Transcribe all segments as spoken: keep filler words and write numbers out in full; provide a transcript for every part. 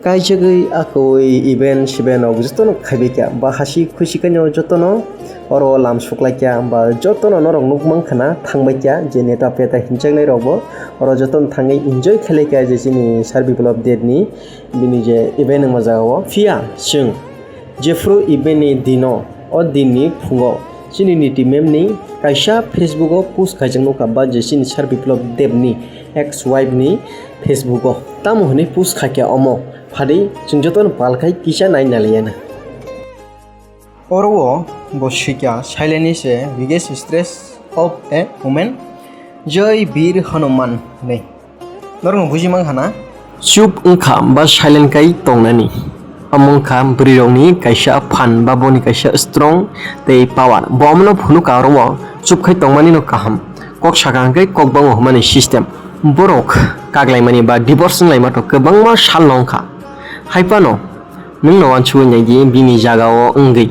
Kaijagwi akwui event siben rok jotono khaibai kha, ba hasi khusi khaino jotono oro lam suklai kha, ba jotono norok nukmang khana thangbai kha je neta peta hinjaknai rokbo oro jotono thangwi enjoy khailai kha je chini Sir Biplab Deb ni bini je event wngma jagao. Phiya chwng jephru event ni dino, o din ni phungo chini niti mem ni kaisa Facebook o post khaijak nukha, ba je chini Sir Biplab Deb ni ex wife ni Facebook o tamo hwnwi post khaikha omo. Phadi chwng jotono pal khai kisa nai naliya na. Oro o bo swikha, "Silence is a biggest stress of a woman, Jai Veer Hanuman" hwnwi. Norokno buji mang khana? Chup wngkha ba silent kai tongnani. Omo wngkha bwrwirokni kaisa phan ba boni kaisa strong tei power. Bo omono phunukha oro o chup khai tongmani no kaham. Kok sakha hwnkhe kok bango hwnmani system. Borok kaglaimani ba divorce wnglaima to kwbangma salno wngkha. Haiphano nwngno uansugwi naidi bini jagao wngwi.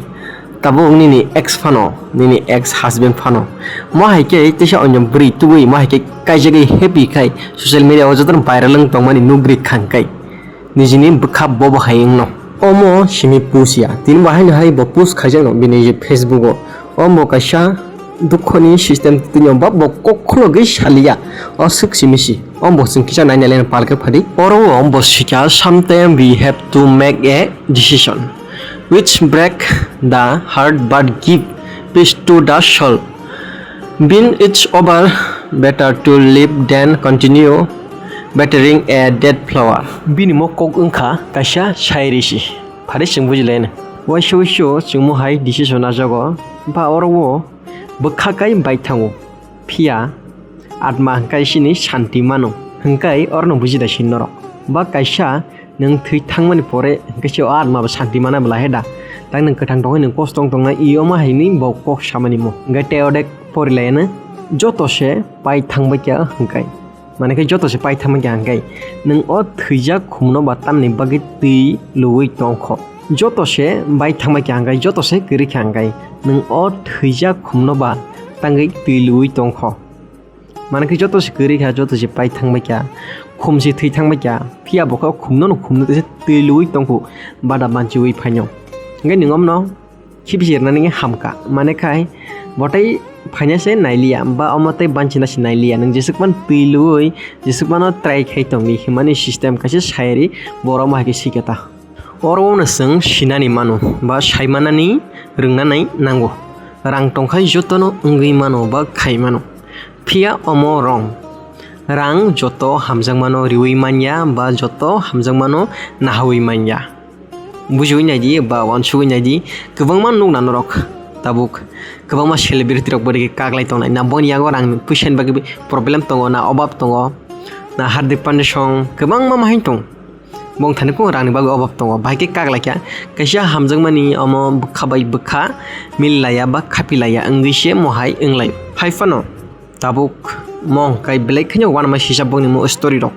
Tabuk nini ex phano, nini ex husband phano. Mo hai khe teisa onyo bwrwi tubui mo hai khe kaijagwi happy khai social media o jotono viral wng tongmani nugri khang kai. Nijini bwkha bobo hai wngno. Omo simi post ya. Tini bo haino hai bo post khaijakno bini je Facebook o. Omo kaisa dukhoni system tini bo bo kok khulogwi saliya. O swk simi si. Omo bo chwng kisa naina le palke phadi. Oro o bo sikha, "Sometimes we have to make a decision which break the heart but give peace to the soul. When it's over, better to live than continue watering a dead flower." Bini mo kok wngkha kaisa sairi si. Phari chwng bujilaino. Waisa waisa chwngmo hai decision ajago. Ba oro o bwkha kai bai thango. Phiya atma hwnkhe sini santi mano. Hwnkhe orono bujida sin norok. Ba kaisa nwng thwi thangmani pore hwnkhe se o atma bo santi mana bwla he da. Tak nwng kwthang tongwi nwng kosto wng tongnai, i omo hai ni bo kok samani mo. Hwnkhe tei odek porilaino joto se pai thangbai kha hwnkhe. Mane khe joto se pai thangbai kha hwnkhe. Nwng o thwijak khumno ba tamni bagwi twi luwi tongkho. Joto se bai thangbai kha hwnkhe, joto se kwrwi kha hwnkhe. Nwng o thwijak khumno ba tangwi twi luwi tongkho. Mane khe joto se kwrwi kha, joto se pai thangbai kha, khum se thwi thangbai kha, phiya bo khe o khumno no khumno teisa twi luwi tongkhu, bada banchiwi phaino. Hwnkhe nwng omno khibi se rwnani hamkha, mane khai bo tei phaina se nailiya, ba omo tei banchina se nailiya, nwng jeswk phano twi luwi, jeswk phano try khai tongdi hwnmani system kaisa sayari borok omo hai khe sikha ta. Oro no chwng sinani mano ba saimanani rwngna nai nango. Rang tongkhai jotono wngwi mano ba khai mano. Phiya omo wrong. Rang joto hamjakmano riwi manya ba joto hamjakmano nahawi manya. Bujiwi naidi ba uansugwi naidi, kwbangma nukna norok tabuk kwbangma celebrity rok bwrwi kaglai tongnai. Na boni yago rang puisa ni bagwi problem tongo, na obab tongo, na Hardik Pandya song kwbangma mahai tong. Bongthani kung rangni bagwi obab tongo, bahai khe kaglai kha. Kaisa hamjakmani omo bwkha bai bwkha mil laiya ba khapi laiya wngwi se mohai wnglai. Hai phano tabuk mong kai belai kheno uanama sijak bokni mo story rok.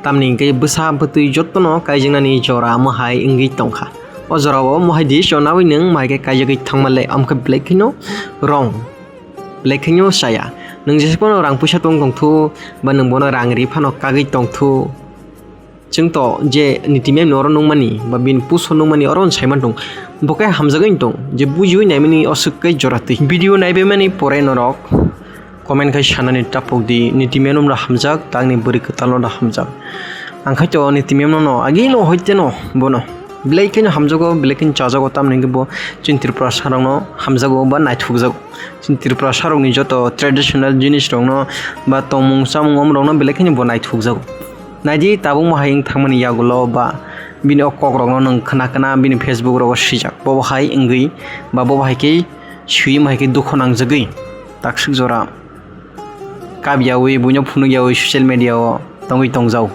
Tamni hwnkhe bwsa bwtwi jotono kaijaknani jora mohai wngwi tongkha. O jorao mohai di chonawi nwng mohai khe kaijagwi thangma le, amkhe belai kheno wrong. Belai kheno chaya. Nwng jesa phano rang puisa tong tongthu ba nwng bono rang ri phano kagwi tongthu. Chwng to je niti mem ni oro nukmani ba bini post o nukmani oro sai man tong. Bo khe hamjagwi tong je bujiwi naimani o swk kai jora twi. Video naibaimani pore norok comment khai sanani tapuk di, niti mem no hamjak, tangni bwrwi kwtal no hamjak. Ang khai to niti mem no agi no hoite no bono. Belai kheno hamjago, belai kheno chajago, tamni hwnkhe bo chini Tripura sarokno hamjago ba naithokjago. Chini Tripura sarokni joto traditional jinisrokno ba tongmung chamung omorokno belai kheno bo naithokjago. Naidi tabukmo hai wng thangmani yagulo ba bini o kokrokno nwng khna khna bini Facebook rogo swijak. Bobo hai wngwi ba bobo hai khe swi omo hai khe dukhu nangjagwi takswk jora kap yaui, buino phunuk yaui social media o tongwi tongjago.